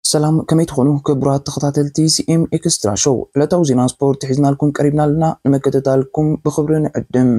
ሰላም፣ ከመይ ትኾኑ ክቡራት ተኸታተልቲ ሲ ኤም ኤክስትራ ሾው? ዕለታዊ ዜና ስፖርት ሒዝናልኩም ቀሪብና ኣለና። ንመከተታልኩም ብኽብሪ ንዕድም።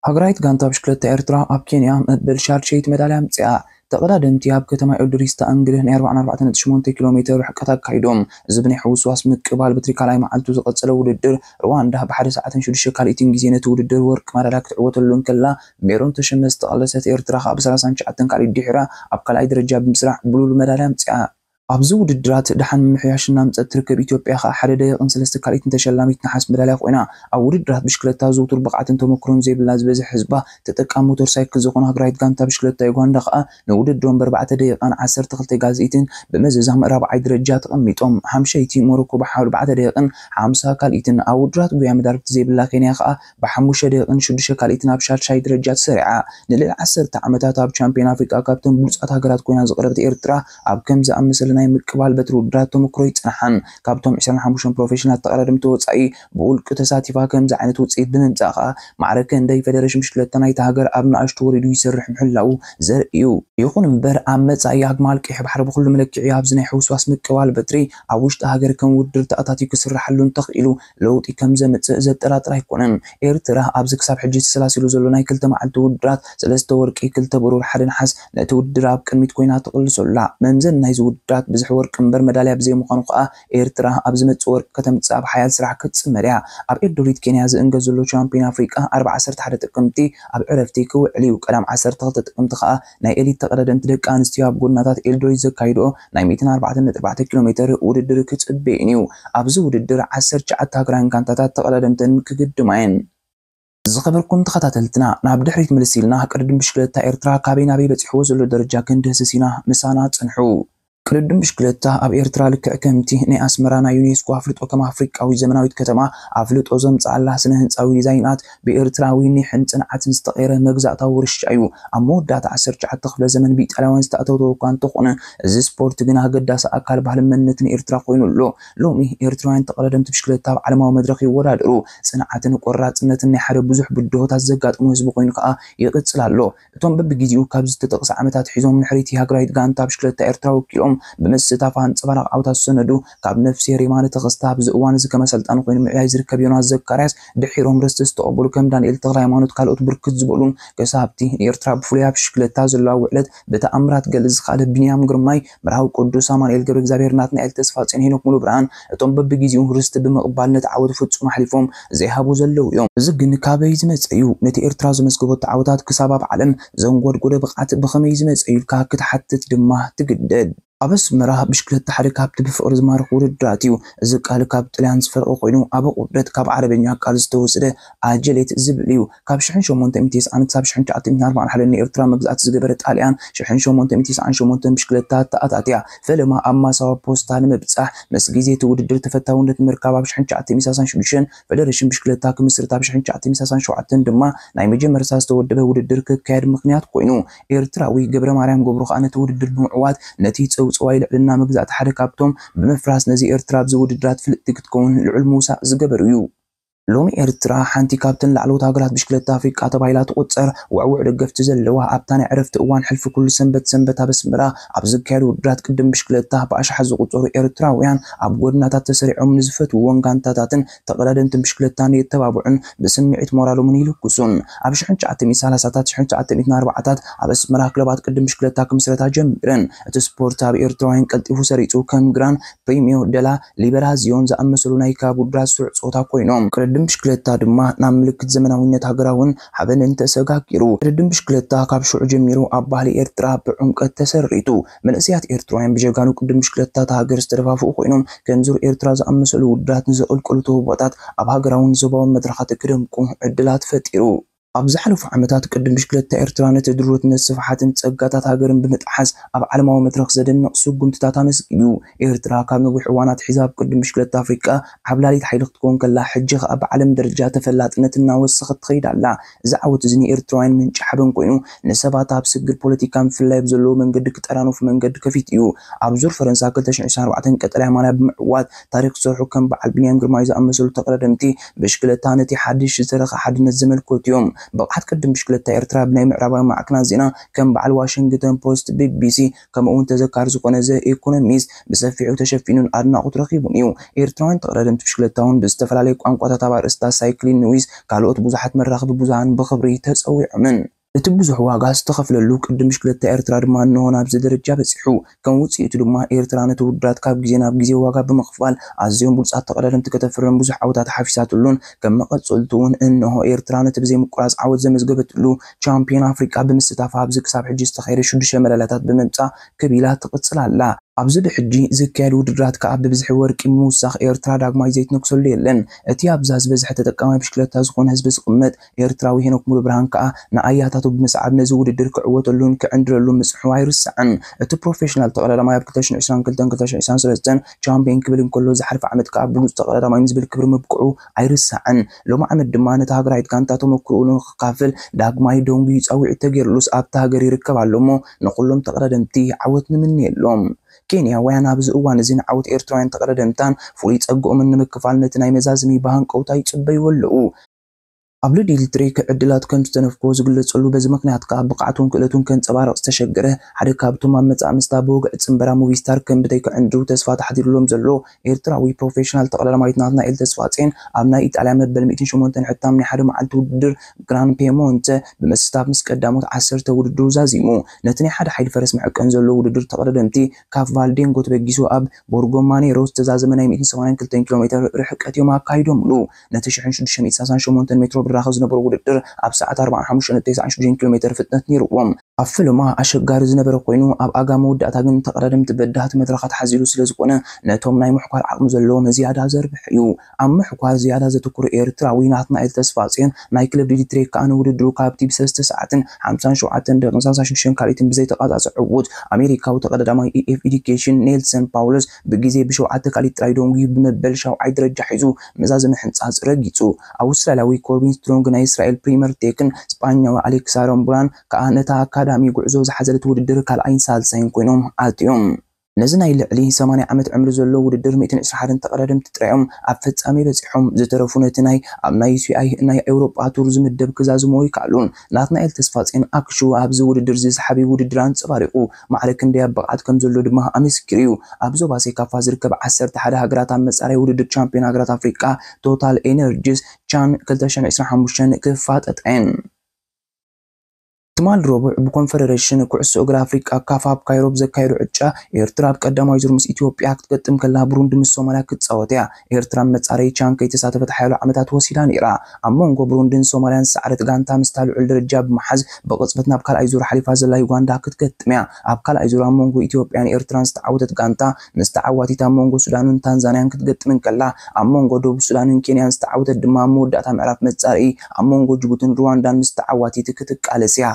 ሃገራዊት ጋንታ ብሽክለታ ኤርትራ ኣብ ኬንያ መበል ሻድሸይቲ መዳልያ ኣምጺኣ። ተቐዳደምቲ ኣብ ከተማ ኤልዶሪስ ተኣንግደ ናይ ኣርባዓን ኣርባዕተን ነጥቢ ሸሞንተ ኪሎ ሜትር ርሕቀት ኣካይዶም። እዚ ብናይ ሕውስዋስ ምቅባል በትሪ ካልኣይ መዓልቱ ዝቐጸለ ውድድር፣ ሩዋንዳ ብሓደ ሰዓትን ሽዱሽተ ካልኢትን ግዜ ነቲ ውድድር ወርቂ ማዳልያ ክትዕወተሉ እንከላ፣ ሜሮን ተሸመ ዝተቐለሰት ኤርትራ ከኣ ብሰላሳን ትሽዓተን ካልኢት ድሒራ ኣብ ካልኣይ ደረጃ ብምስራዕ ብሉል መዳልያ ኣምጺኣ። ኣብዚ ውድድራት ደሓን ምምሕያሽ እናምጸት ትርከብ ኢትዮጵያ ከኣ ሓደ ደቂቕን ሰለስተ ካልኢትን ተሸላሚት ነሓስ መዳልያ ኮይና። ኣብ ውድድራት ብሽክለታ ዝውቱር ብቕዓትን ተመክሮን ዘይብላ ዝበዝሕ ህዝባ ተጠቃሚ ሞተር ሳይክል ዝኾኑ ሃገራዊት ጋንታ ብሽክለታ ዩጋንዳ ከኣ ንውድድሮም ብኣርባዕተ ደቂቓን ዓሰርተ ክልተ ጋዜኢትን ብመዘዛም ራብዓይ ደረጃ ተቐሚጦም። ሓምሸይቲ ሞሮኮ ብሓ-፣ ኣርባዕተ ደቂቕን ሓምሳ ካልኢትን። ኣብ ውድድራት ጉያ መዳርግቲ ዘይብላ ኬንያ ከኣ ብሓሙሽተ ደቂቕን ሽዱሽተ ካልኢትን ኣብ ሻድሻይ ደረጃ ተሰሪዓ። ንልዕሊ ዓሰርተ ዓመታት ኣብ ቻምፒዮን ኣፍሪቃ ካብተን ብሉጻት ሃገራት ኮይና ዝቐረበት ኤርትራ ኣብ ከም ዝኣመሰለ ናይ ምቅባል በትሪ ውድድራት ተመክሮ ይጸንሓን። ካብቶም ዕስራን ሓሙሽተን ፕሮፌሽናል ተቐዳደምቲ ወጻኢ ብውልቂ ተሳቲፋ ከምዚ ዓይነት ውጽኢት ብምምጻእ ከኣ ማዕረ ክንደይ ፌደሬሽን ብሽክለታ ናይታ ሃገር ኣብ ንኣሽቱ ወሪዱ ይሰርሕ ምህላዉ ዘርኢ እዩ። ይኹን እምበር ኣብ መጻኢ ኣግማል ቀይሕ ባሕሪ ብኹሉ መለክዒ ኣብዚ ናይ ሕውስዋስ ምቅባል በትሪ ኣብ ውሽጢ ሃገር ከም ውድድር ተኣታትዩ ክስርሓሉ እንተኽኢሉ ለውጢ ከም ዘምጽእ ዘጠራጥር ኣይኮነን። ኤርትራ ኣብዚ ክሳብ ሕጂ ተሰላሲሉ ዘሎ ናይ ክልተ መዓልቲ ውድድራት ሰለስተ ወርቂ፣ ክልተ ብሩር፣ ሓደ ነሓስ ነቲ ውድድር ኣብ ቅድሚት ኮይና ትቕልሶ ኣላ። መምዘኒ ናይዚ ውድድራት ብዝሒ ወርቂ እምበር መዳልያ ብዘይምዃኑ ከኣ ኤርትራ ኣብ ዝመጽእ ወርቂ ከተምጽእ ኣብ ሓያል ስራሕ ክትጽመር እያ። ኣብ ኤልዶሪት ኬንያ ዝእንገድ ዘሎ ቻምፒዮን ኣፍሪቃ ኣርባዓ ዓሰርተ ሓደ ጥቅምቲ ኣብ ዕረፍቲ ክውዕል እዩ። ቀዳም ዓሰርተ ክልተ ጥቅምቲ ከኣ ናይ ኤሊት ተቐዳደምቲ ደቂ ኣንስትዮ ኣብ ጎድናታት ኤልዶሪት ዘካይድኦ ናይ ሚእትን ኣርባዕተን ነጥቢ ኣርባዕተ ኪሎ ሜትር ውድድር ክጽበየን እዩ። ኣብዚ ውድድር ዓሰርተ ትሽዓተ ሃገራውያን ጋንታታት ተቐዳደምተን ክግድማ እየን። ዝኸበርኩም ተኸታተልትና፣ ናብ ድሕሪት ምልስ ኢልና ቅድድም ብሽክለታ ኤርትራ ካበይ ናበይ በጺሕዎ ዘሎ ደረጃ ክንድህስስ ኢና። ምሳና ጽንሑ። ቅድድም ብሽክለታ ኣብ ኤርትራ ልክዕ ከምቲ ናይ ኣስመራ ናይ ዩኔስኮ ኣፍልጦ ከም ኣፍሪቃዊ ዘመናዊት ከተማ ኣፍልጦ ዘምጽኣላ ስነ ህንጻዊ ዲዛይናት ብኤርትራዊ ኒሕን ጽንዓትን ዝተቐየረ መግዛእታዊ ውርሻ እዩ። ኣብ መወዳእታ ዓሰርተ ትሽዓተ ክፍለ ዘመን ብኢጣልያውያን ዝተኣታተወ እኳ እንተኾነ፣ እዚ ስፖርት ግን ኣገዳሲ ኣካል ባህልን መንነትን ኤርትራ ኮይኑ ኣሎ። ሎሚ ኤርትራውያን ተቐዳደምቲ ብሽክለታ ኣብ ዓለማዊ መድረኽ ይወዳደሩ። ጽንዓትን ቆራጽነትን ናይ ሓደ ብዙሕ ብድሆታት ዘጋጠሞ ህዝቢ ኮይኑ ከኣ ይቕጽል ኣሎ። እቶም በብግዜኡ ካብ ዝተጠቕሰ ዓመታት ሒዞም ንሕርይቲ ሃገራዊት ጋንታ ብሽክለታ ኤርትራ ወኪሎም ብምስታፍ ኣንጸባራቕ ዓወታት ዝሰነዱ፣ ካብ ነፍስሄር የማነ ተኸስተ ኣብዚ እዋን እዚ ከም ኣሰልጣኒ ኮይኑ ምዕያይ ዝርከብ ዮናስ ዘካርያስ፣ ድሒሮም ርስቲ ዝተቐበሉ ከም ዳንኤል ተኽለሃይማኖት ካልኦት ብርክት ዝበሉን ከሳብቲ ንኤርትራ ብፍሉይ ኣብ ብሽክለታ ዘለዋ ውዕለት ብተኣምራት ክገልጽ ዝኸኣለ ቢንያም ግርማይ፣ መርሃዊ ቅዱስ ኣማኑኤል ገብረ እግዚኣብሔር፣ ናትናኤል ተስፋጽዮን፣ ሄኖክ ሙሉብርሃን እቶም በብግዜኡ ርስቲ ብምቕባል ነቲ ዓወት ፍጹም ኣሕሊፎም ዘይሃቡ ዘለዉ እዮም። እዚ ግን ካበይ ዝመጸ እዩ? ነቲ ኤርትራ ዘመዝገበቶ ዓወታት ክሳብ ኣብ ዓለም ዘንጎድጎደ ብቕዓት ብኸመይ ዝመጸ እዩ ኢልካ ክትሓትት ድማ ትግደድ። ኣብ ኣስመራ ብሽክለታ ሓደ ካብቲ ብፍቕሪ ዝማርኽ ውድድራት እዩ። እዚ ቃል ካብ ጥልያን ዝፈልቐ ኮይኑ፣ ኣብ ኣቑርደት ካብ ዓረበኛ ቃል ዝተወስደ ኣጀሌት ዝብል እዩ። ካብ ሽሕን ሸሞንተ ሚእትን ተስዓን ክሳብ ሽሕን ትሽዓተ ሚእትን ኣርባዓን ሓደን ንኤርትራ መግዛእቲ ዝገበረ ጣልያን ሽሕን ሸሞንተ ሚእትን ተስዓን ሸሞንተን ብሽክለታ ተኣታትያ። ፈለማ ኣብ ማሳዋ ፖስታ ንምብጻሕ ምስ ግዜ እቲ ውድድር ተፈታውነት ንምርካብ ኣብ ሽሕን ትሽዓተ ሚእትን ሰላሳን ሽዱሽተን ፌደሬሽን ብሽክለታ ክምስርት ኣብ ሽሕን ትሽዓተ ሚእትን ሰላሳን ሸውዓተን ድማ ናይ መጀመርታ ዝተወደበ ውድድር ክካየድ ምኽንያት ኮይኑ። ኤርትራዊ ገብረ ማርያም ገብሩ ከኣ ነቲ ውድድር ብምዕዋት ነቲ ጸውጸዋይ ልዕልና መግዛእቲ ሓደ ካብቶም ብምፍራስ ነዚ ኤርትራ ኣብዚ ውድድራት ፍልጥቲ ክትከውን ልዑል ምውሳእ ዝገበሩ እዩ። ሎሚ ኤርትራ ሓንቲ ካብተን ላዕለዎት ሃገራት ብሽክለታ ኣፍሪቃ ተባሂላ ትቑጸር። ውዕውዕ ደገፍቲ ዘለዋ ኣብታ ናይ ዕረፍቲ እዋን ሕልፊ ኩሉ ሰንበት ሰንበት ኣብ ኣስመራ ኣብ ዝካየዱ ውድድራት ቅድም ብሽክለታ ብኣሽሓት ዝቑጸሩ ኤርትራውያን ኣብ ጎድናታት ተሰሪዖም ንዝፈትውዎን ጋንታታትን ተቐዳደምትን ብሽክለታን የተባብዑን ብስምዒት ሞራሎምን ይልግሱን። ኣብ ሽሕን ትሽዓተ ሚእትን ሰላሳታት፣ ሽሕን ትሽዓተ ሚእትን ኣርባዓታት ኣብ ኣስመራ ክለባት ቅድም ብሽክለታ ክምስረታ ጀሚረን። እቲ ስፖርት ኣብ ኤርትራውያን ቀልጢፉ ሰሪጹ ከም ግራን ፕሪሚዮ ደላ ሊበራዚዮን ዝኣመሰሉ ናይ ከባቢ ውድድራት ስሩዕ ጾታ ኮይኖም። ቅድድም ብሽክለታ ድማ ናብ ምልክት ዘመናዊነት ሃገራውን ሓበንን ተሰጋጊሩ። ቅድድም ብሽክለታ ካብ ሽዑ ጀሚሩ ኣብ ባህሊ ኤርትራ ብዕምቀት ተሰሪቱ። መንእሰያት ኤርትራውያን ብጀጋኑ ቅድድም ብሽክለታ እታ ሃገር ዝተደፋፍኡ ኮይኖም፣ ከም ዙር ኤርትራ ዝኣመሰሉ ውድድራት ንዘቐልቀሉ ተውህቦታት ኣብ ሃገራውን ዞባውን መድረኻት ክደምቁ ዕድላት ፈጢሩ። ኣብ ዝሓለፉ ዓመታት ቅድድም ብሽክለታ ኤርትራ ነቲ ድሩትነት ስፍሓትን ጸጋታት ሃገርን ብምጥሓስ ኣብ ዓለማዊ መድረኽ ዘደንቕ ስጉምትታት ኣመዝጊቡ። ኤርትራ ካብ ነዊሕ እዋን ኣትሒዛ ኣብ ቅድድም ብሽክለታ ኣፍሪቃ ዓብላሊት ሓይሊ ክትከውን ከላ፣ ሕጂ ከኣ ብዓለም ደረጃ ተፈላጥነት እናወሰኸት ትኸይድ ኣላ። እዚ ዓወት እዚ ንኤርትራውያን ምንጪ ሓበን ኮይኑ፣ ንሰባት ኣብ ስግር ፖለቲካ ብፍላይ ብዘለዎ መንገዲ ክጠራነፉ መንገዲ ከፊቱ እዩ። ኣብ ዙር ፈረንሳ ክልተ ሽሕን ዕስራን ኣርባዕተን ቀጠልያ ማልያ ብምዕዋት ታሪኽ ዝሰርሑ ከም በዓል ቢንያም ግርማይ ዝኣመሰሉ ተቐዳደምቲ ብሽክለታ ነቲ ሓድሽ ዝተረኸ ሓድነት ዘመልከቱ እዮም። ብቕዓት ቅድም ብሽክለታ ኤርትራ ብናይ ምዕራባዊ ማዕከናት ዜና ከም በዓል ዋሽንግተን ፖስት፣ ቢቢሲ፣ ከምኡ እውን ተዘካሪ ዝኾነ ዘ ኢኮኖሚስት ብሰፊሑ ተሸፊኑን ኣድናቖት ረኺቡን እዩ። ኤርትራውያን ተቐዳደምቲ ብሽክለታ እውን ብዝተፈላለየ ቋንቋታት ኣብ ኣርእስታት ሳይክሊን ኒውስ ካልኦት ብዙሓት መራኸቢ ብዙሃን ብኽብሪ ተጸዊዖምን። እቲ ብዙሕ ዋጋ ዝተኸፍለሉ ቅድም ብሽክለታ ኤርትራ ድማ እንሆ ናብዚ ደረጃ በጺሑ። ከም ውጽኢቱ ድማ ኤርትራ ነቲ ውድድራት ካብ ግዜ ናብ ግዜ ዋጋ ብምኽፋል ኣዝዮም ብሉጻት ተቐዳደምቲ ከተፍርም ብዙሕ ዓወታት ሓፊሳትሉን ከም መቐጸልቱ እውን እንሆ ኤርትራ ነቲ ብዘይምቁራጽ ዓወት ዘመዝገበትሉ ቻምፒዮን ኣፍሪቃ ብምስታፍ ኣብዚ ክሳብ ሕጂ ዝተኻየደ ሽዱሽተ መዳልያታት ብምምጻእ ክብ ኢላ ትቕጽል ኣላ። ኣብዚ ብሕጂ ዝካየድ ውድድራት ከኣ ብብዝሒ ወርቂ ምውሳኽ ኤርትራ ዳግማይ ዘይትነግሰሉ የለን። እቲ ኣብዛ ዝበዝሐ ተጠቃማይ ብሽክለታ ዝኾነ ህዝቢ ዝቕመጥ ኤርትራዊ ሄኖክ ሙሉብርሃን ከኣ ንኣያታቱ ብምስዓብ ነዚ ውድድር ክዕወተሉን ክዕንድረሉን ምጽንሑ ኣይርሳዕን። እቲ ፕሮፌሽናል ተቐዳዳማይ ኣብ ክልተ ሽሕን ዕስራን ክልተን ክልተ ሽሕን ዕስራን ሰለስተን ቻምፒዮን ክብል እንከሎ ዝሓለፈ ዓመት ከኣ ብሉጽ ተቐዳዳማይ ንዝብል ክብሪ ምብቅዑ ኣይርሳዕን። ሎሚ ዓመት ድማ ነታ ሃገራዊት ጋንታ ተመክሮኡ ንኽካፍል ዳግማይ ደንጉዩ ጻውዒት ተገይርሉስ ኣብታ ሃገር ይርከብ ኣሎ እሞ ንኹሎም ተቐዳደምቲ ዓወት ንምነየሎም። ኬንያውያን ኣብዚ እዋን እዚ ንዓወት ኤርትራውያን ተቐዳደምታን ፍሉይ ጸግኦምን ንምክፋል ነቲ ናይ መዛዘሚ ብሃንቀውታ ይጽበይዎ ኣለዉ። ኣብ ሊድል ትሬክ ዕድላት ከም ዝተነፍጎ ዝግለጸሉ፣ በዚ ምኽንያት ከኣ ብቕዓቱን ክእለቱን ከንጸባርቕ ዝተሸገረ ሓደ ካብቶም ኣብ መጻኢ ምስታ ብወግዒ ጽንበራ ሙቪስታር ከም ብተይ ክዕንድሩ ተስፋ ተሓዲሩሎም ዘሎ ኤርትራዊ ፕሮፌሽናል ተቐዳዳማይት ናትናኤል ተስፋጼን ኣብ ናይ ኢጣልያ መበል ሚእትን ሸሞንተን ሕታም ናይ ሓደ መዓልቲ ውድድር ግራን ፔሞንተ ብምስታፍ ምስ ቀዳሞት ዓሰርተ ውድድሩ ዛዚሙ። ነቲ ናይ ሓደ ሓይሊ ፈረስ መዐቀኒ ዘለዎ ውድድር ተቐዳደምቲ ካብ ቫልዴንጎ ተበጊሱ ኣብ ቦርጎ ማኔሮ ዝተዛዘመ ናይ ሚእትን ሰማንያን ክልተን ኪሎ ሜትር ርሕቀት እዮም ኣካይዶምሉ። ነቲ ሽሕን ሽዱሽተ ሚእትን ሰላሳን ሸሞንተን ሜትሮ ብራኸ ዝነበሮ ውድድር ኣብ ሰዓት ኣርባዓን ሓሙሽተን ነጥቢ ተስዓን ሽዱሽተን ኪሎ ሜትር ፍጥነት ነይርዎም። ኣብ ፈለማ ኣሸጋሪ ዝነበረ ኮይኑ፣ ኣብ ኣጋ መወዳእታ ግን ተቐዳደምቲ በዳህቲ መድረኻት ሓዚሉ ስለ ዝኾነ፣ ነቶም ናይ ምሕኳር ዓቕሚ ዘለዎም ዝያዳ ዘርብሕ እዩ። ኣብ ምሕኳር ዝያዳ ዘተኩሩ ኤርትራዊ ናትናኤል ተስፋጽዮን ናይ ክለብ ሊድል ትሬክ ከኣ ንውድድሩ ካብቲ ብሰለስተ ሰዓትን ሓምሳን ሸውዓተን ደቂቕን ሰላሳን ሽዱሽተን ካልኢትን ብዘይተቓጻጸ ዕዉት ኣሜሪካዊ ተቐዳዳማይ ኢኤፍ ኤዱኬሽን ኔልሰን ፓውሎስ ብግዜ ብሸውዓተ ካልኢት ጥራይ ደንጉዩ ብመበል ሻውዓይ ደረጃ ሒዙ መዛዘሚ ሕንጻጽ ረጊጹ። ኣውስትራልያዊ ኮርቢን ስትሮንግ ናይ እስራኤል ፕሪመር ቴክን ስጳኛዊ ኣሌክሳ ረምቡላን ከኣ ነታ ኣካዳሚ ጉዕዞ ዝሓዘለት ውድድር ካልኣይን ሳልሳይን ኮይኖም ኣትዮም። ነዚ ናይ ልዕሊ ሰማንያ ዓመት ዕምሪ ዘለዎ ውድድር ሚእትን ዕስራን ሓደን ተቐዳደምቲ ጥራዮም ኣብ ፍጻሜ በጺሖም። ዝተረፉ ነቲ ናይ ኣብ ናይ ዩሲኣይ ናይ ኤውሮጳ ቱር ዝምደብ ክዛዝሞ ኣይከኣሉን። ናትናኤል ተስፋጽዮን ኣክሹ ኣብዚ ውድድር እዚ ሰሓቢ ውድድር ኣንጸባሪቑ፣ ማዕረ ክንደይ ኣብ ብቕዓት ከም ዘሎ ድማ ኣመስኪሩ እዩ። ኣብ ዞባ ሴካፋ ዝርከብ ዓሰርተ ሓደ ሃገራት ኣብ መጻረይ ውድድር ቻምፒዮን ሃገራት ኣፍሪቃ ቶታል ኤነርጂስ ቻን ክልተ ሽሕን ዕስራን ሓሙሽተን ክፋጠጣ እየን። ትማል ረቡዕ ብኮንፈደሬሽን ኩዕሶ እግሪ ኣፍሪቃ ካፍ ኣብ ካይሮ ብዘካየዶ ዕጫ ኤርትራ ኣብ ቀዳማይ ዙር ምስ ኢትዮጵያ ክትገጥም ከላ ብሩንዲ ምስ ሶማልያ ክትጻወት እያ። ኤርትራ ኣብ መጻረይ ቻን ከይተሳተፈት ሓያሎ ዓመታት ወሲዳ ነይራ። ኣብ መንጎ ብሩንድን ሶማልያን ዝሰዓረት ጋንታ ምስታ ልዑል ደረጃ ብምሓዝ ብቕጽበት ናብ ካልኣይ ዙር ሓሊፋ ዘላ ዩጋንዳ ክትገጥም እያ። ኣብ ካልኣይ ዙር ኣብ መንጎ ኢትዮጵያን ኤርትራን ዝተዓወተት ጋንታ ምስ ተዓዋቲት ኣብ መንጎ ሱዳንን ታንዛንያን ክትገጥም እንከላ፣ ኣብ መንጎ ደቡብ ሱዳንን ኬንያን ዝተዓወተት ድማ ኣብ መወዳእታ ምዕራፍ መጻረይ ኣብ መንጎ ጅቡትን ሩዋንዳን ምስ ተዓዋቲት ክትቃለስ እያ።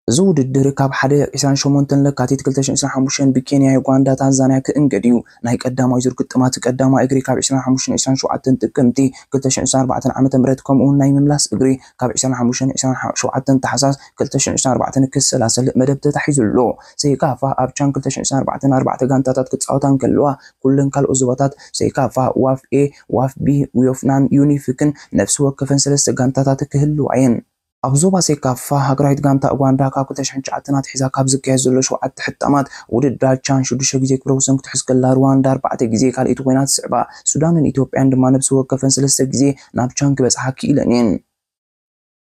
እዚ ውድድር ካብ ሓደ ዕስራን ሸሞንተን ለካቲት ክልተ ሽሕን ዕስራን ሓሙሽተን ብኬንያ፣ ዩጋንዳ፣ ታንዛንያ ክእንገድ እዩ። ናይ ቀዳማይ ዙር ግጥማት ቀዳማይ እግሪ ካብ ዕስራን ሓሙሽተን ዕስራን ሸውዓተን ጥቅምቲ ክልተ ሽሕን ዕስራን ኣርባዕተን ዓመተ ምህረት ከምኡውን ናይ ምምላስ እግሪ ካብ ዕስራን ሓሙሽተን ዕስራን ሸውዓተን ታሕሳስ ክልተ ሽሕን ዕስራን ኣርባዕተን ክሰላሰል መደብ ተታሒዙ ኣሎ። ሴካፋ ኣብ ቻን ክልተ ሽሕን ዕስራን ኣርባዕተን ኣርባዕተ ጋንታታት ክጻወታ እንከለዋ፣ ኩለን ካልኦት ዞባታት ሴካፋ፣ ዋፍ ኤ፣ ዋፍ ቢ፣ ዮፍናን ዩኒፊክን ነፍሲ ወከፈን ሰለስተ ጋንታታት ክህልዋ እየን። ኣብ ዞባ ሴካፋ ሃገራዊት ጋንታ ኡጋንዳ ካብ ክልተ ሽሕን ትሽዓተን ኣትሒዛ ካብ ዝካየድ ዘሎ ሸውዓተ ሕጣማት ውድድራት ቻን ሽዱሽተ ግዜ ክብረ ወሰን ክትሕዝ ከላ፣ ሩዋንዳ ኣርባዕተ ግዜ ካልኣይቲ ኮይና ትስዕባ። ሱዳንን ኢትዮጵያን ድማ ነፍሲ ወከፈን ሰለስተ ግዜ ናብ ቻን ክበጽሓ ክኢለን እየን።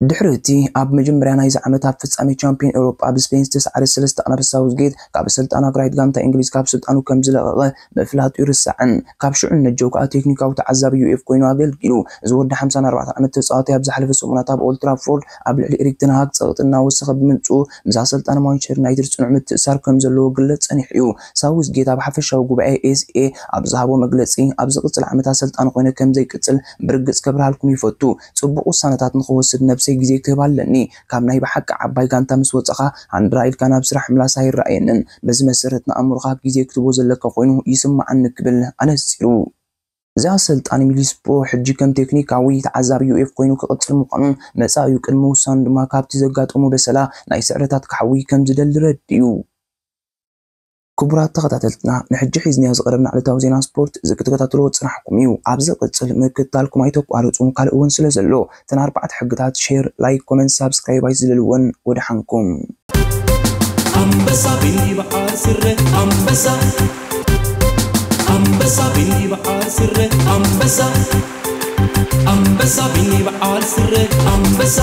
ድሕሪ እቲ ኣብ መጀመርያ ናይዚ ዓመት ኣብ ፍጻሜ ቻምፒዮን ኤውሮጳ ብስፔን ዝተሰዓረ ሰለስተ ኣናብስ ሳውዝጌት ካብ ኣሰልጣኒ ሃገራዊት ጋንታ እንግሊዝ ካብ ስልጣኑ ከም ዝለቐቐ ምፍላጡ ይርሳዕን። ካብ ሽዑ ንነጀው ከኣ ቴክኒካዊ ተዓዛቢ ዩኤፍ ኮይኑ ኣገልጊሉ። እዚ ወዲ ሓምሳን ኣርባዕተን ዓመት ተጻዋታይ ኣብ ዝሓለፈ ሰሙናት ኣብ ኦልድ ትራፎርድ ኣብ ልዕሊ ኤሪክ ተን ሃግ ጸቕጢ እናወሰኸ ብምምጽኡ፣ ምስ ኣሰልጣኒ ማንቸስተር ዩናይትድ ጽኑዕ ምትእስሳር ከም ዘለዎ ክግለጽ ጸኒሑ እዩ። ሳውዝጌት ኣብ ሓፈሻዊ ጉባኤ ኤስኤ ኣብ ዝሃቦ መግለጺ፣ ኣብ ዝቕጽል ዓመት ኣሰልጣኒ ኮይነ ከም ዘይቅጽል ብርግጽ ከብርሃልኩም ይፈቱ። ጽቡቕ ውሳነታት ንኽወስድ ነብሰይ ግዜ ክህብ ኣለኒ። ካብ ናይ ብሓቂ ዓባይ ጋንታ ምስ ወጻኻ፣ ሃንድራ ኢልካ ናብ ስራሕ ምላስ ኣይረኣየንን። በዚ መሰረት ንኣእምሮኻ ግዜ ክትቦ ዘለካ ኮይኑ ይስምዓኒ ክብል ኣነጺሩ። እዚ ኣሰልጣኒ ሚድልስብሮ ሕጂ ከም ቴክኒካዊ ተዓዛቢ ዩኤፍ ኮይኑ ክቕጽል ምዃኑን መጻኢኡ ቅድሚ ምውሳኑ ድማ ካብቲ ዘጋጠሞ በሰላ ናይ ስዕረታት ክሓዊ ከም ዝደሊ ረዲኡ። ክቡራት ተኸታተልትና፣ ንሕጂ ሒዝናዮ ዝቐረብና ዕለታዊ ዜና ስፖርት እዚ ክትከታተልዎ ዝጸናሕኩም እዩ። ኣብ ዝቕጽል ምክትታልኩም ኣይተቋርጹ፣ ካልእ እውን ስለ ዘሎ፣ እተን ኣርባዕተ ሕግታት፣ ሼር፣ ላይክ፣ ኮመንት፣ ሳብስክራይብ ኣይትዝለልወን። ወደሓንኩም። ኣንበሳ ቢኒ በዓል ስረ ኣንበሳ፣ ኣንበሳ ቢኒ በዓል ስረ ኣንበሳ፣ ኣንበሳ ቢኒ በዓል ስረ ኣንበሳ።